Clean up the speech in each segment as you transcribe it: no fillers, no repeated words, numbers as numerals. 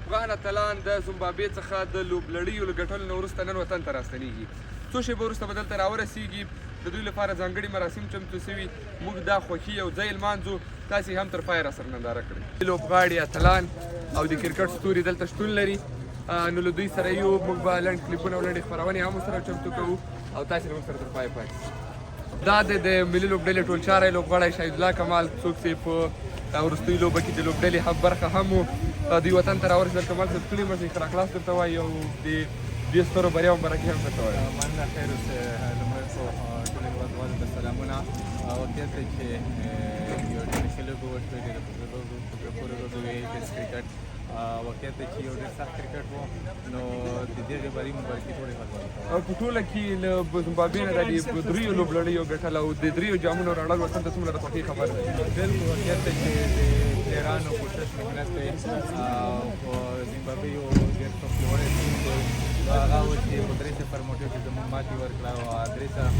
افغان اتلان د زمبابوې څخه د لوبلړیو له ګټلو نه وروسته نن وطن ته راستنیږي. څو شېبې وروسته به دلته راورسیږي. د دوی لپاره ځانګړي مراسم چمتو شوي. موږ دا خوښي یو ځای لمانځو. تاسې هم تر پایه راسره ننداره کړئ. لوبغاړي، اتلان او د کرکټ ستوري دلته شتون لري. نو له دوی سره یو موږ به لنډ کلیپونه او لنډې خپرونې هم ورسره چمتو کوو او تاسې له موږ سره تر پایه پاتې شئ. دا د ملي لوبډلې ټولچاری لوبغاړی شاهد الله کمال، څوک چې په وروستۍ لوبه کې د لوبډلې هم برخه هم و، دوی وطن ته راورسېدل. کمال صاحب، ستړي مه شئ، ښه راغلاست درته وایي او د دې سترو بریاوو مبارکي هم درته وایم. مننه، خیر اوسې. لومړی خو ټولو هېوادوالو ته سلامونه. واقعیت دی چې یو ډېرې ښې لوبې وشوې، ډېرې په زړه پورې لوبې وې. ټېسټ کرکټ واقعیت دی چې یو ډېر سخت کرکټ و، نو د دغې بري مبارکي ټولو هېوادوالو ته. په ټوله کې له زمبابوې نه د دریو لوبلړیو ګټل او د دریو جامونو راوړل وطن ته څومره د خوښۍ خبره ده؟ بالکل، واقعیت دی چې د پلیرانو کوشش، محنت دی. په زمبابوې یو ډېر ښه پیاوړی ټیم دی، هغه و چې په 3-0 موټر کې زموږ ماتې ورکړه او درې جام.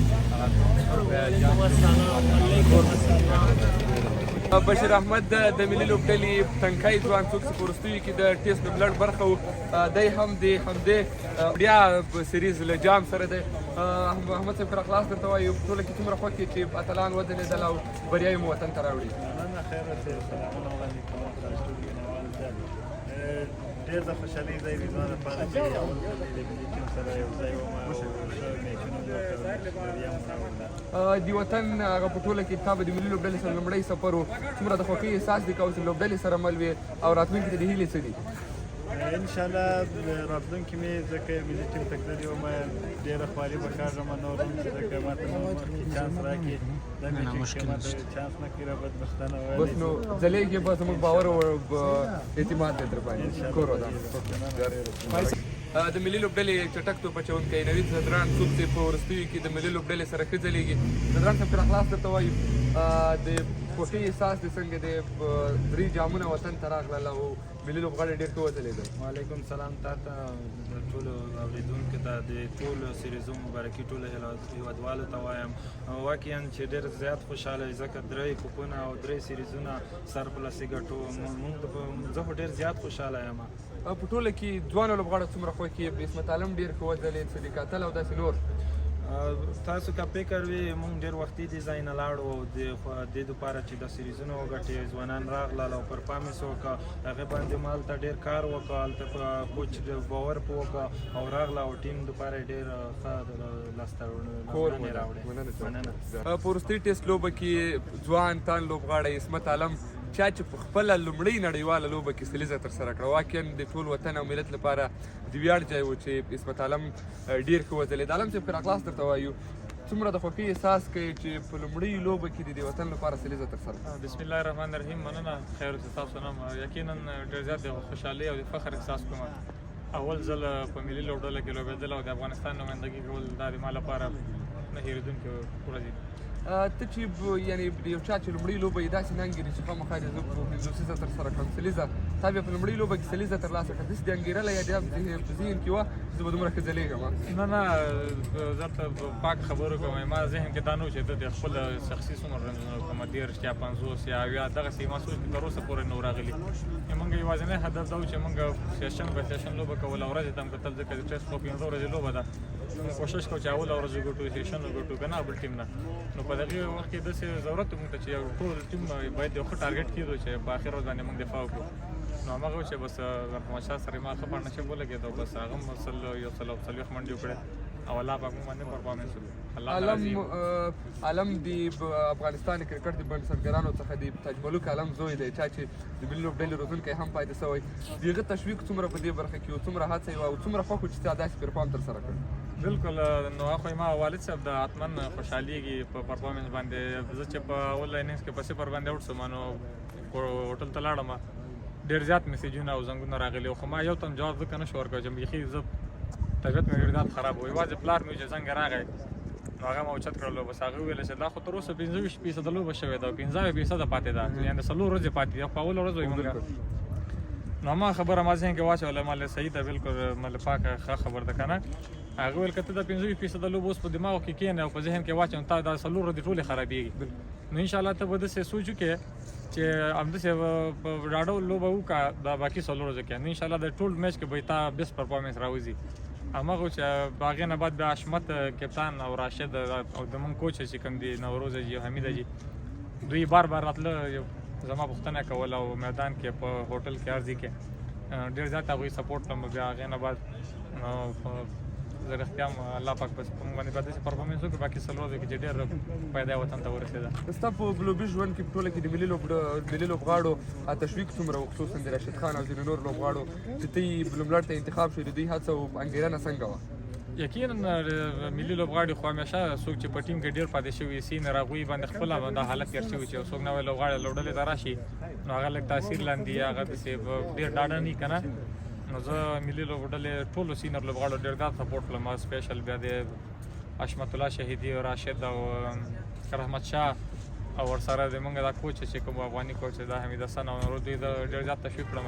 بشیر احمد د ملي لوبډلې تنکی ځوان، څوک چې په وروستیو کې د ټیسټ نوملړ برخه و، دی هم د همدې بیا سیریز له جام سره دی. احمد صاحب، ښه راغلاست درته وایو. په ټوله کې څومره خوښ یې چې اتلان وځلېدل او بریاوې مو وطن ته راوړي؟ مننه، خیر اوسې. سلامونه وړاندې کوم تاسو ټول مینهوالو ته. ډېر د خوشحالۍ ځای دی زما لپاره چې اول ځل د ملي ټیم سره یو ځای وم او ښه میچونه مو وکړل، بریا مو راوړله. د وطن هغه په ټوله کې تا به د ملي لوبډلې سره لومړی سفر و، څومره د خوښۍ احساس دې کاوه چې لوبډلې سره مل وې او راتلونکي ته دې هیلې څه دي؟ انشاءالله راتلونکي مې ځکه ملي ټیم ته تللي وم، ډېره خواري به کاږم نور هم، چې ځکه ما ته نور مخکې چانس راکړي. دا مې چې ما ته چانس نه کړي، بدبختانه. بس نو ځلېږي به، زموږ باور او اعتماد دی در باندې. کور ودان. د ملي لوبډلې چټک توپ اچوونکی نوید ځدران، څوک چې په وروستیو کې د ملي لوبډلې سره ښه ځلېږي. ځدران صاحب، ښه راغلاست درته وایو. د خوښۍ احساس دې څنګه دی؟ درې جامونه وطن ته راغلل او ملي لوبغاړي ډېر ښه وځلېدل. وعلیکم سلام تا ته، ټولو اوریدونکو ته. د ټولو سریزو مبارکي ټولو هیوادوالو ته وایم. واقعا چې ډېر زیات خوشحاله، ځکه درې کوپونه او درې سریزونه سر په لاسي ګټو مونږ. زه خو ډېر زیات خوشحاله یم. په ټوله کې ځوانو لوبغاړو څومره خوښ یې؟ عصمت عالم ډېر ښه وځلېد، صدیق اتل او داسې نور. تاسو که فکر وي، مونږ ډېر وختي دې ځای نه لاړو د دې دپاره چې د سریزونو وګټي. ځوانان راغلل او پرفارمنس وکړه، هغه باندې ما هلته ډېر کار وکړ، هلته په کوچ باور په وکړه او راغله او ټیم دپاره ډېر ښه لاسته راوړنې راوړې. مننه. په وروستۍ ټیسټ لوبه کې ځوان تان لوبغاړی عصمت عالم، چا چې په خپله لومړۍ نړیواله لوبه کې سلیزه ترسره کړه، واقعا د ټول وطن او ملت لپاره د ویاړ ځای و چې عصمت عالم ډېر ښه وځلېد. عالم صاحب، ښه راغلاست درته وایو. څومره د خوښۍ احساس کوي چې په لومړۍ لوبه کې د دې وطن لپاره سلیزه ترسره کړه؟ بسم الله الرحمن الرحیم. مننه، خیر اوسې. تاسو نه یقینا ډېر زیات د خوشحالۍ او د فخر احساس کوم. اول ځل په ملي لوبډله کې لوبېدل او د افغانستان نمایندګي کول، دا د ما لپاره نه هېرېدونکې ورځې دي. ته چې یعنی د یو چا چې لومړۍ لوبه یې داسې نه انګېري چې خامخا دې زه پنځوسیزه ترسره کړم سلیزه، تا بیا په لومړۍ لوبه کې سلیزه ترلاسه کړه، داسې دې انګېرله یا دې په ذهن کې وه چې زه به دومره ښه ځلېږم؟ نه، زه ته پاک خبرو کوم، ما ذهن کې دا نه و چې د خپل شخصي څومره رنزونه وکړم، 30 یا 50 یا 70، دغسې ما سوچ کې تر اوسه پورې نه و راغلي. موږ یوازینی هدف دا و چې موږ سیشن به سیشن لوبه کوله، ورځې ته هم کتل، ځکه د ټیسټ خو 5 ورځې لوبه ده. موږ کوشش کوو چې اوله ورځ وګټو، سیشن وګټو که نه بل ټیم نه. نو په دغه وخت کې داسې ضرورت موږ ته چې یو ټول ټیم باید یو ښه ټارګټ کېدو چې په اخر ورځ باندې موږ دفاع وکړو. نو هماغه چې بس رحمان شاه سره ما ښه پارټنرشپ ولګېد او بس هغه هم 140 منډې وکړې او الله پاک موږ باندې پرفارمنس وکړ. عالم عالم د افغانستان کرکټ د بنسټګرانو څخه د تاج ملوک عالم زوی دی، چا چې د ملي لوبډلې روزونکی هم پاتې شوی. د هغه تشویق څومره په دې برخه کې و، څومره هڅه یې وه او څومره خوښ و چې تا داسې پرفارم ترسره کړ؟ بالکل، نو هغه ما والد صاحب د حتمن خوشحاليږي په پرفارمنس باندې. زه چې په اول اننګز کې په 0 باندې اوټ شوم، نو هوټل ته لاړم، ډېر زیات میسجونه او زنګونه راغلي، خو ما یو تم جواب ځکه نه شو ورکړ چې بیخي زه طبیعت مې ډېر زیات خراب و. یوازې پلار مې چې څنګه راغی، نو هغه ما اوچت کړلو. بس هغه وویل چې دا خو تر اوسه 25% لوبه شوې ده، 75% پاتې ده، یعنې 4 ورځې پاتې دي، په اوله ورځ وایي مونږ. نو ما خبره ما ذهن کې واچوله، ما له صحیح ده، بالکل ما له پاکه ښه خبر ده که نه. هغه ویل که ته د 25% لوبه اوس په دماغو کې کښېنې او په ذهن کې واچوې، تا دا 4 ورځې ټولې خرابېږي. نو انشاءالله ته به داسې سوچ وکړې. چې همداسې په ډاډه لوبه وکړه دا باقي څلور ورځو کې، نو انشاءالله د ټول میچ کې به تا بیسټ پرفارمنس راوځي. هماغه چې هغې نه بعد بیا حشمت کپتان او راشد او د مونږ کوچ چې کوم دي، نوروز جي، حمید جي، دوی بار بار راتله، زما پوښتنه کوله او میدان کې، په هوټل کې، هر ځای کې ډېر زیات هغوی سپورټ کړم. بیا هغې نه بعد زه رښتیا هم الله پاک بس په موږ باندې بیا داسې پرفارمنس وکړ باقي څلور ورځو کې چې ډېر پیدا وطن ته ورسېده. ستا په لوبي ژوند کې په ټوله کې د ملي لوبغاړو تشویق څومره و، خصوصا د راشد خان او ځینو نور لوبغاړو چې ته یې لومړ ته انتخاب شوې، د دوی هڅه او انګېرنه څنګه وه؟ یقینا ملي لوبغاړي خو همیشه څوک چې په ټیم کې ډېر پاتې شوي، سینر، هغوی باندې خپله دا حالت تېر شوي چې څوک نوی لوبغاړی لوبډلې ته راشي نو هغه لږ تاثیر لاندې، هغه داسې ډېر ډاډه نه که نه. نو زه ملي لوبډلې ټولو سینر لوبغاړو ډېر زیات سپورټ کړم، سپیشل بیا د حشمت الله شهیدي او راشد او رحمت شاه او ورسره د موږ دا کوچ چې کوم افغاني کوچ دا حمید حسن او نورو، دوی ډېر زیات تشویق کړم.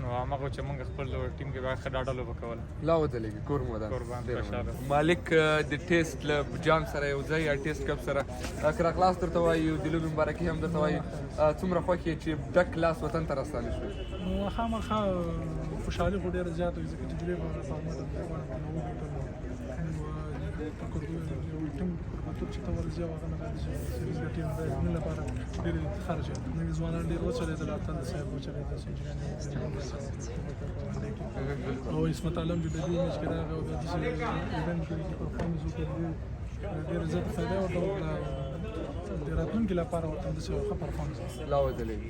نو هماغه چې موږ خپل ټیم کې بیا ښه ډاډه لوبه کوله. لا وځلېږي، کور مو ودان. قربان. ډېره خوشحاله. مننه. مالک، د ټیسټ له جام سره یو ځای یا ټیسټ کپ سره ښه راغلاست درته وایو، د لوبې مبارکي هم درته وایو. څومره خوښ یې چې ډک لاس وطن ته راستانه شوې؟ نو خامخا خوشحالي خو ډېره زیاته وي، ځکه چې درې واړه فارمټ وګټل. نو په یو ټیم کوربتوب چې ته ورځې او هغه نه بعد چې سیریز ګټې، نو دا زموږ لپاره ډېر افتخار زیات. نوي ځوانان ډېر وچلېدل، اتل صاحب وچلېدل، سنجري او عصمت عالم چې د دې میچ کې راغی او د داسې ایونټ کې پرفارمنس وکړ، ډېر زیاته فایده ورته وکړه، د راتلونکي لپاره ورته داسې یو ښه پرفارمنس. لا وځلېږي.